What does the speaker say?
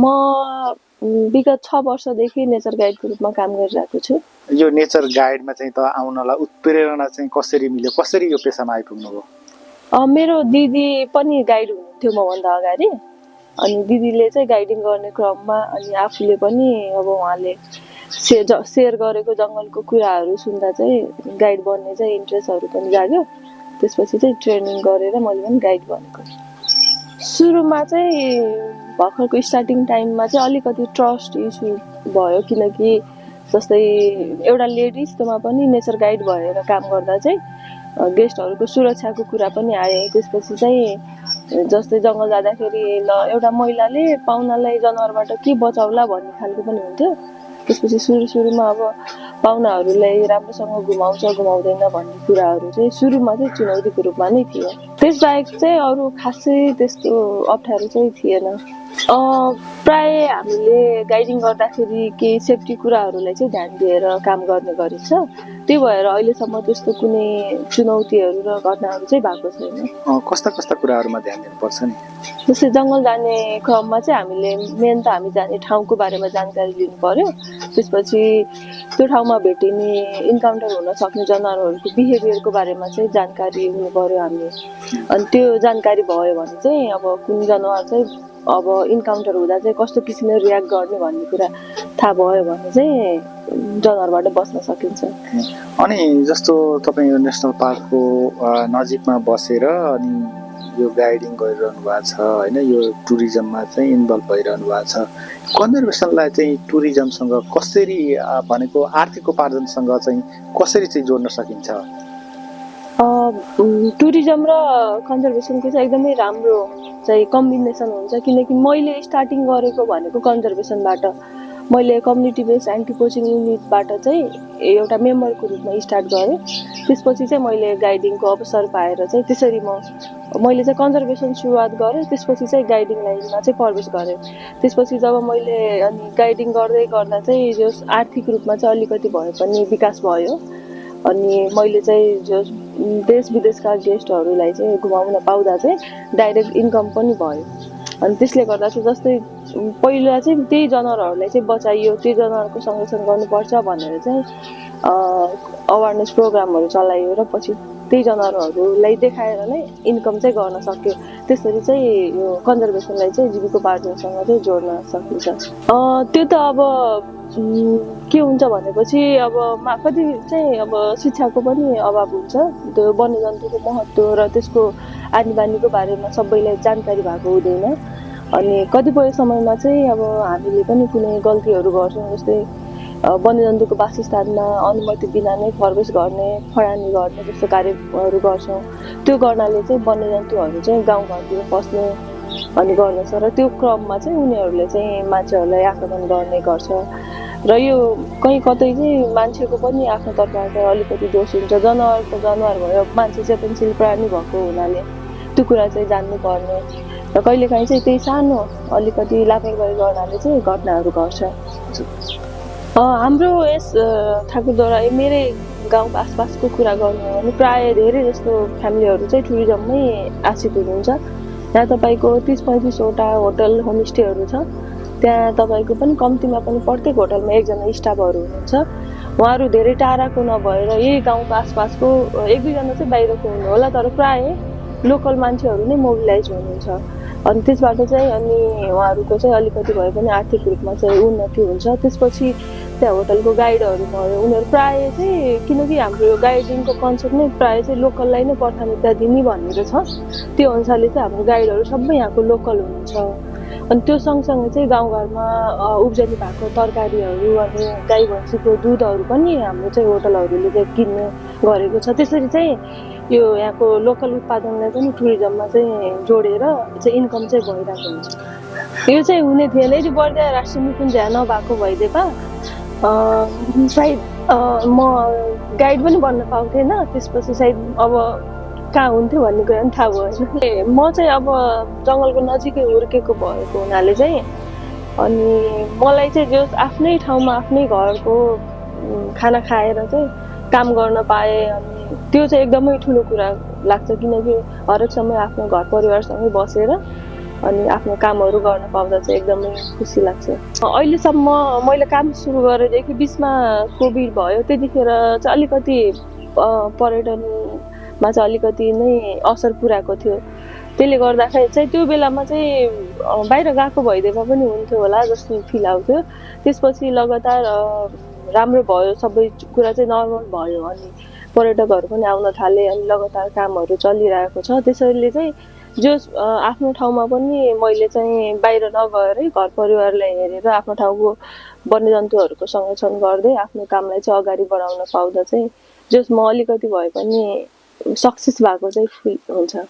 विगत 6 वर्षदेखि नेचर गाइडको रूपमा काम गरिरहेको छु। यो नेचर गाइडमा चाहिँ त आउनलाई उत्प्रेरणा चाहिँ कसरी मिल्यो, कसरी यो पेसामा आइपुग्नुभयो? मेरो दिदी पनि गाइड हुनुहुन्थ्यो मभन्दा अगाडि, अनि दिदीले चाहिँ गाइडिङ गर्ने क्रममा अनि आफूले पनि अब उहाँले सेयर गरेको जङ्गलको कुराहरू सुन्दा चाहिँ गाइड बन्ने चाहिँ इन्ट्रेस्टहरू पनि जाग्यो। त्यसपछि चाहिँ ट्रेनिङ गरेर मैले पनि गाइड बनेको। सुरुमा चाहिँ भर्खरको स्टार्टिङ टाइममा चाहिँ अलिकति ट्रस्ट इस्यु भयो, किनकि जस्तै एउटा लेडिजमा पनि नेचर गाइड भएर काम गर्दा चाहिँ गेस्टहरूको सुरक्षाको कुरा पनि आयो। त्यसपछि चाहिँ जस्तै जङ्गल जाँदाखेरि ल एउटा महिलाले पाहुनालाई जनावरबाट के बचाउला भन्ने खालको पनि हुन्थ्यो। त्यसपछि सुरुमा अब पाहुनाहरूलाई राम्रोसँग घुमाउँछ घुमाउँदैन भन्ने कुराहरू चाहिँ सुरुमा चाहिँ चुनौतीको रूपमा नै थियो। त्यसबाहेक चाहिँ अरू खासै त्यस्तो अप्ठ्यारो चाहिँ थिएन। प्राय हामीले गाइडिङ गर्दाखेरि केही सेफ्टी कुराहरूलाई चाहिँ ध्यान दिएर काम गर्ने गरिन्छ। त्यही भएर अहिलेसम्म त्यस्तो कुनै चुनौतीहरू र घटनाहरू चाहिँ भएको छैन। कस्ता कस्ता कुराहरूमा ध्यान दिनुपर्छ नि? जस्तै जङ्गल जाने क्रममा चाहिँ हामीले मेन त हामी जाने ठाउँको बारेमा जानकारी लिनु पर्यो। त्यसपछि त्यो ठाउँमा भेटिने इन्काउन्टर हुन सक्ने जनावरहरूको बिहेभियरको बारेमा चाहिँ जानकारी हुनु पर्यो हामीले। अनि त्यो जानकारी भयो भने चाहिँ अब कुन जनावर चाहिँ अब इन्काउन्टर हुँदा चाहिँ कस्तो किसिमले रियाक्ट गर्ने भन्ने कुरा थाहा भयो भने चाहिँ जनावरबाट बस्न सकिन्छ। अनि जस्तो तपाईँ यो नेसनल पार्कको नजिकमा बसेर अनि यो गाइडिङ गरिरहनु भएको छ होइन, यो टुरिज्ममा चाहिँ इन्भल्भ भइरहनु भएको छ, कन्जर्भेसनलाई चाहिँ टुरिज्मसँग कसरी भनेको आर्थिक उपार्जनसँग चाहिँ कसरी चाहिँ जोड्न सकिन्छ? टुरिज्म र कन्जर्भेसनको चाहिँ एकदमै राम्रो चाहिँ कम्बिनेसन हुन्छ। किनकि मैले स्टार्टिङ गरेको भनेको कन्जर्भेसनबाट, मैले कम्युनिटी बेस्ड एन्टी पोचिङ युनिटबाट चाहिँ एउटा मेम्बरको रूपमा स्टार्ट गरेँ। त्यसपछि चाहिँ मैले गाइडिङको अवसर पाएर चाहिँ त्यसरी मैले चाहिँ कन्जर्भेसन सुरुवात गरेँ। त्यसपछि चाहिँ गाइडिङ लाइनमा चाहिँ प्रवेश गरेँ। त्यसपछि जब मैले अनि गाइडिङ गर्दै गर्दा चाहिँ जो आर्थिक रूपमा चाहिँ अलिकति भए पनि विकास भयो। अनि मैले चाहिँ जो देश विदेशका गेस्टहरूलाई चाहिँ घुमाउन पाउँदा चाहिँ डाइरेक्ट इन्कम पनि भयो। अनि त्यसले गर्दा चाहिँ जस्तै पहिला चाहिँ त्यही जनावरहरूलाई चाहिँ बचाइयो, त्यो जनावरको संरक्षण गर्नुपर्छ भनेर चाहिँ अवेरनेस प्रोग्रामहरू चलाइयो र पछि त्यही जनावरहरूलाई देखाएर नै इन्कम चाहिँ गर्न सक्यो। त्यसरी चाहिँ यो कन्जर्भेसनलाई चाहिँ जीविकोपार्जनसँग चाहिँ जोड्न सकिन्छ। त्यो त अब के हुन्छ भनेपछि अब कति चाहिँ अब शिक्षाको पनि अभाव हुन्छ। त्यो वन्यजन्तुको महत्त्व र त्यसको आनी बानीको बारेमा सबैलाई जानकारी भएको हुँदैन। अनि कतिपय समयमा चाहिँ अब हामीले पनि कुनै गल्तीहरू गर्छौँ। जस्तै वन्यजन्तुको वासस्थानमा अनुमति बिना नै प्रवेश गर्ने, फडानी गर्ने जस्तो कार्यहरू गर्छौँ। त्यो गर्नाले चाहिँ वन्यजन्तुहरू चाहिँ गाउँघरतिर पस्ने अनि गर्दछ र त्यो क्रममा चाहिँ उनीहरूले चाहिँ मान्छेहरूलाई आक्रमण गर्ने गर्छ। र यो कहीँ कतै चाहिँ मान्छेको पनि आफ्नो तर्फबाट अलिकति दोष हुन्छ। जनावर भयो, मान्छे चेतनशील प्राणी भएको हुनाले त्यो कुरा चाहिँ जान्नुपर्ने र कहिलेकाहीँ चाहिँ त्यही सानो अलिकति लापरवाही गर्नाले चाहिँ घटनाहरू घट्छ। हाम्रो यस ठाकुरद्वारा मेरै गाउँको आसपासको कुरा गर्नु हो भने प्रायः धेरै जस्तो फ्यामिलीहरू चाहिँ टुरिज्ममै आश्रित हुनुहुन्छ। यहाँ तपाईँको 30-35 वटा होटल होमस्टेहरू छ। त्यहाँ तपाईँको पनि कम्तीमा पनि प्रत्येक होटलमा एकजना स्टाफहरू हुनुहुन्छ। उहाँहरू धेरै टाढाको नभएर यही गाउँको आसपासको 1-2 जना चाहिँ बाहिरको हुनु होला, तर प्रायः लोकल मान्छेहरू नै मोबिलाइज हुनुहुन्छ। अनि त्यसबाट चाहिँ अनि उहाँहरूको चाहिँ अलिकति भए पनि आर्थिक रूपमा चाहिँ उन्नति हुन्छ। त्यसपछि त्यहाँ होटलको गाइडहरू भयो, उनीहरू प्रायः चाहिँ किनकि हाम्रो यो गाइडिङको कन्सेप्ट नै प्रायः चाहिँ लोकललाई नै प्राथमिकता दिने भनेर छ। त्यो अनुसारले चाहिँ हाम्रो गाइडहरू सबै यहाँको लोकल हुनुहुन्छ। अनि त्यो सँगसँगै चाहिँ गाउँघरमा उब्जनी भएको तरकारीहरू अनि गाई भैँसीको दुधहरू पनि हाम्रो चाहिँ होटलहरूले चाहिँ किन्ने गरेको छ। त्यसरी चाहिँ यो यहाँको लोकल उत्पादनलाई पनि टुरिज्ममा चाहिँ जोडेर चाहिँ इन्कम चाहिँ भइरहेको हुन्छ। यो चाहिँ हुने थिएन यदि बढ्दै राष्ट्रिय निकुञ्ज नभएको भइदिएका सायद म गाइड पनि बन्न पाउँथेन। त्यसपछि सायद अब कहाँ हुन्थ्यो भन्ने कुरा पनि थाहा भएन। म चाहिँ अब जङ्गलको नजिकै हुर्केको भएको हुनाले चाहिँ अनि मलाई चाहिँ जो आफ्नै ठाउँमा आफ्नै घरको खाना खाएर चाहिँ काम गर्न पाएँ अनि त्यो चाहिँ एकदमै ठुलो कुरा लाग्छ। किनकि हरेक समय आफ्नो घर परिवारसँगै बसेर अनि आफ्नो कामहरू गर्न पाउँदा चाहिँ एकदमै खुसी लाग्छ। अहिलेसम्म मैले काम सुरु गरेदेखि बिचमा कोभिड भयो, त्यतिखेर चाहिँ अलिकति पर्यटनमा चाहिँ अलिकति नै असर पुऱ्याएको थियो। त्यसले गर्दाखेरि चाहिँ त्यो बेलामा चाहिँ बाहिर गएको भइदिएमा पनि हुन्थ्यो होला जस्तो फिल आउँथ्यो। त्यसपछि लगातार राम्रो भयो, सबै कुरा चाहिँ नर्मल भयो अनि पर्यटकहरू पनि आउन थाले अनि लगातार कामहरू चलिरहेको छ। त्यसैले चाहिँ जो आफ्नो ठाउँमा पनि मैले चाहिँ बाहिर नगएरै घर परिवारलाई हेरेर आफ्नो ठाउँको वन्यजन्तुहरूको संरक्षण गर्दै आफ्नो कामलाई चाहिँ अगाडि बढाउन पाउँदा चाहिँ जस म अलिकति भए पनि सक्सेस भएको चाहिँ फिल हुन्छ।